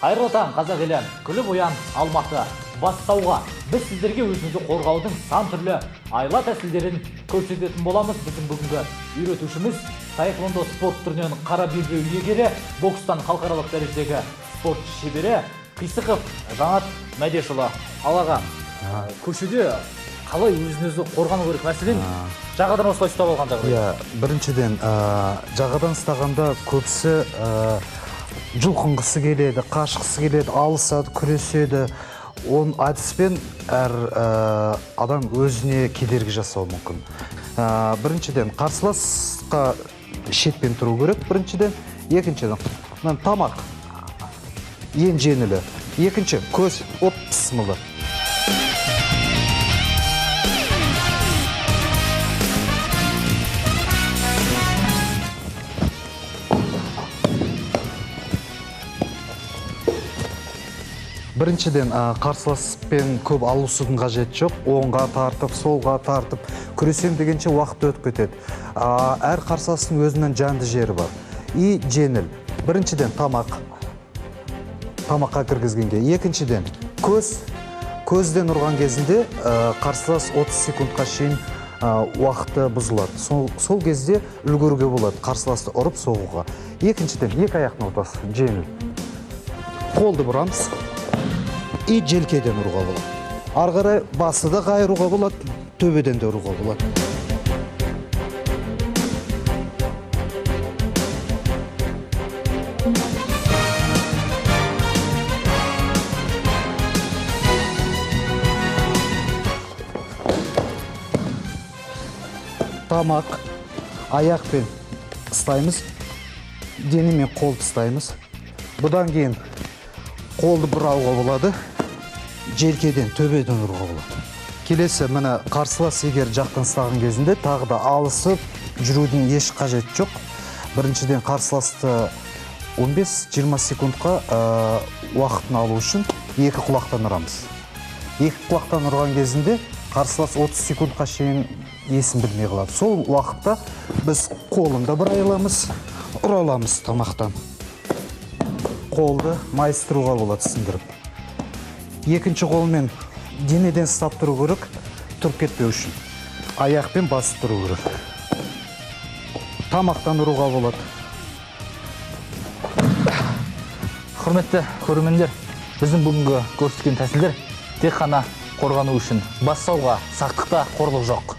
Қайырлы таң, қазақ елі, күліп оян, Алматы, бас сауға. Біз сіздерге өзіңізді қорғаудың сан түрлі айла тәсілдерін көрсететін боламыз. Біздің бүгінгі үйретушіміз таэквондо спорт түрінен қара белбеу иегері, бокстан халықаралық дәрежедегі спорт шебері Қисықов Жанат Мәдешұлы. Ал аға, көшеде қалай өзін-өзі қорғану керек? Мәселен, жағадан осылай ұстап алған жағдай. Иә, біріншіден, жағадан ұстағанда көбісі жұлқынғысы келеді, қашқысы келеді, алысады, күреседі. Оның әдіспен әр адам өзіне кедергі жасауы мүмкін. Біріншіден, қарсыласқа шетпен тұру керек, біріншіден. Екіншіден, мына тамақ ең жеңілі. Екінші, көз, оп, пысмылы. Біріншіден, қарсыласпен көп алысудың қажеті жоқ. Оңға тартып, солға тартып, күресем дегенше уақыт өтіп кетеді. Әр қарсыластың өзінің жанды жері бар. И жеңіл. Біріншіден, тамақ. Тамаққа кіргізгенге. Екіншіден, көз. Көзден ұрған кезінде қарсылас 30 секундқа шейін уақыты бұзылады. Сол кезде үлгеруге болады қарсыласты ұрып соғуға. Екіншіден, екі аяқтың ортасы жеңіл. Қолды бұрамыз. И желкеден ұруға болады. Ары қарай басы да қайыруға болады, төбеден де ұруға болады. Тамақ аяқпен ұстаймыз, денемен қолды ұстаймыз. Бұдан кейін қолды бұрауға болады, желкеден, төбеден ұруға болады. Келесі, міне, қарсылас егер жақтан ұстаған кезінде тағы да алысып жүрудің еш қажеті жоқ. Біріншіден, қарсыласты 15-20 секундқа уақытын алу үшін екі құлақтан ұрамыз. Екі құлақтан ұрған кезінде қарсылас 30 секундқа шейін есін білмей қалады. Сол уақытта біз қолын да бұрай аламыз, ұра аламыз тамақтан. Қолды майыстыруға болады сындырып. Екінші қолмен денеден ұстап тұру керек, тұрып кетпеу үшін. Аяқпен басып тұру керек. Тамақтан ұруға болады. Құрметті көрермендер, біздің бүгінгі көрсеткен тәсілдер тек қана қорғану үшін. Бас сауға, сақтықта қорлық жоқ.